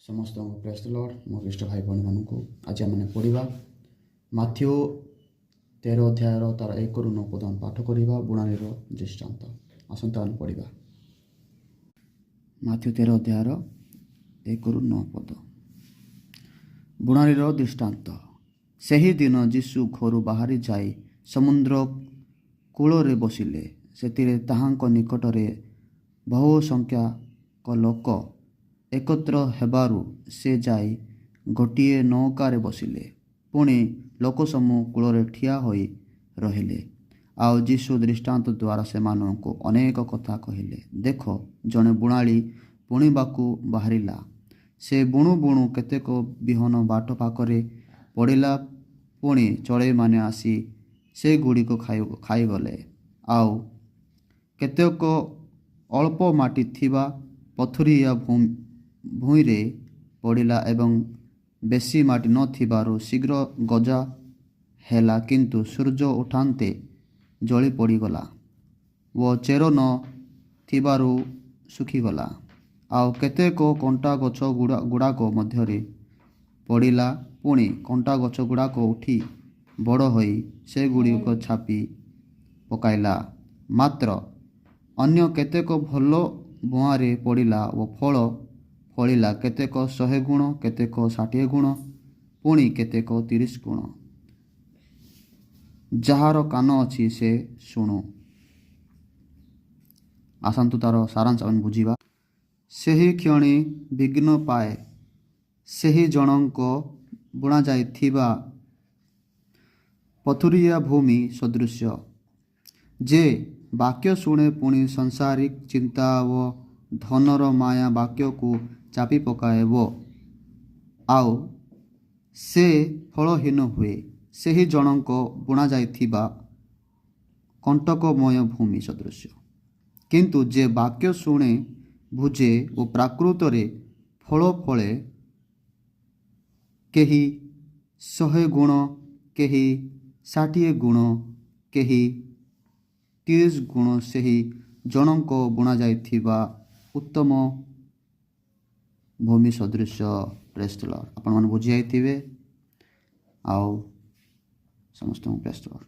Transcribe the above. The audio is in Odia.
ସମସ୍ତଙ୍କୁ ପ୍ରେଜ୍ ଲର୍ଡ଼। ମୋ ଖ୍ରୀଷ୍ଟ ଭାଇ ଭଉଣୀମାନଙ୍କୁ, ଆଜି ଆମେ ପଢ଼ିବା ମାଥିଉ 13 ଅଧ୍ୟାୟର ତାର 1ରୁ 9 ପଦ ଆମେ ପାଠ କରିବା, ବୁଣାଳିର ଦୃଷ୍ଟାନ୍ତ। ଆସନ୍ତୁ ଆମେ ପଢ଼ିବା ମାଥିଉ 13 ଅଧ୍ୟାୟର 1ରୁ 9 ପଦ, ବୁଣାଳିର ଦୃଷ୍ଟାନ୍ତ। ସେହି ଦିନ ଯୀଶୁ ଘରୁ ବାହାରି ଯାଇ ସମୁଦ୍ର କୂଳରେ ବସିଲେ। ସେଥିରେ ତାହାଙ୍କ ନିକଟରେ ବହୁ ସଂଖ୍ୟକ ଲୋକ ଏକତ୍ର ହେବାରୁ ସେ ଯାଇ ଗୋଟିଏ ନୌକାରେ ବସିଲେ। ପୁଣି ଲୋକସମୂହ କୂଳରେ ଠିଆ ହୋଇ ରହିଲେ। ଆଉ ଯୀଶୁ ଦୃଷ୍ଟାନ୍ତ ଦ୍ୱାରା ସେମାନଙ୍କୁ ଅନେକ କଥା କହିଲେ। ଦେଖ, ଜଣେ ବୁଣାଳି ବୁଣିବାକୁ ବାହାରିଲା। ସେ ବୁଣୁ ବୁଣୁ କେତେକ ବିହନ ବାଟ ପାଖରେ ପଡ଼ିଲା। ପୁଣି ଚଢ଼େଇମାନେ ଆସି ସେଗୁଡ଼ିକ ଖାଇଗଲେ। ଆଉ କେତେକ ଅଳ୍ପ ମାଟି ଥିବା ପଥୁରିଆ ଭୂଇଁରେ ପଡ଼ିଲା ଏବଂ ବେଶୀ ମାଟି ନଥିବାରୁ ଶୀଘ୍ର ଗଜା ହେଲା, କିନ୍ତୁ ସୂର୍ଯ୍ୟ ଉଠାନ୍ତେ ଜଳି ପୋଡ଼ିଗଲା ଓ ଚେର ନ ଥିବାରୁ ଶୁଖିଗଲା। ଆଉ କେତେକ କଣ୍ଟା ଗଛ ଗୁଡ଼ାକ ମଧ୍ୟରେ ପଡ଼ିଲା। ପୁଣି କଣ୍ଟା ଗଛ ଗୁଡ଼ାକ ଉଠି ବଡ଼ ହୋଇ ସେଗୁଡ଼ିକ ଚାପି ପକାଇଲା। ମାତ୍ର ଅନ୍ୟ କେତେକ ଭଲ ଭୂଇଁରେ ପଡ଼ିଲା ଓ ଫଳ ଫଳିଲା, କେତେକ 100 ଗୁଣ, କେତେକ 60 ଗୁଣ, ପୁଣି କେତେକ 30 ଗୁଣ। ଯାହାର କାନ ଅଛି, ସେ ଶୁଣୁ। ଆସନ୍ତୁ ତାର ସାରାଂଶ ଆମେ ବୁଝିବା। ସେହି କ୍ଷଣି ବିଘ୍ନ ପାଏ ସେହି ଜଣଙ୍କ ବୁଣାଯାଇଥିବା ପଥୁରିଆ ଭୂମି ସଦୃଶ୍ୟ, ଯେ ବାକ୍ୟ ଶୁଣେ, ପୁଣି ସାଂସାରିକ ଚିନ୍ତା ଓ ଧନର ମାୟା ବାକ୍ୟକୁ ଚାପି ପକାଇବ, ଆଉ ସେ ଫଳହୀନ ହୁଏ। ସେହି ଜଣଙ୍କ ବୁଣାଯାଇଥିବା କଣ୍ଟକମୟ ଭୂମି ସଦୃଶ୍ୟ। କିନ୍ତୁ ଯେ ବାକ୍ୟ ଶୁଣେ, ବୁଝେ ଓ ପ୍ରକୃତରେ ଫଳ ଫଳେ, କେହି 100 ଗୁଣ, କେହି 60 ଗୁଣ, କେହି 30 ଗୁଣ, ସେହି ଜଣଙ୍କ ବୁଣାଯାଇଥିବା ଉତ୍ତମ ଭୂମି ସଦୃଶ୍ୟ। ପ୍ରେଜ୍ ଲର୍ଡ଼। ଆପଣମାନେ ବୁଝି ଯାଇଥିବେ। ଆଉ ସମସ୍ତଙ୍କୁ ପ୍ରେଜ୍ ଲର୍ଡ଼।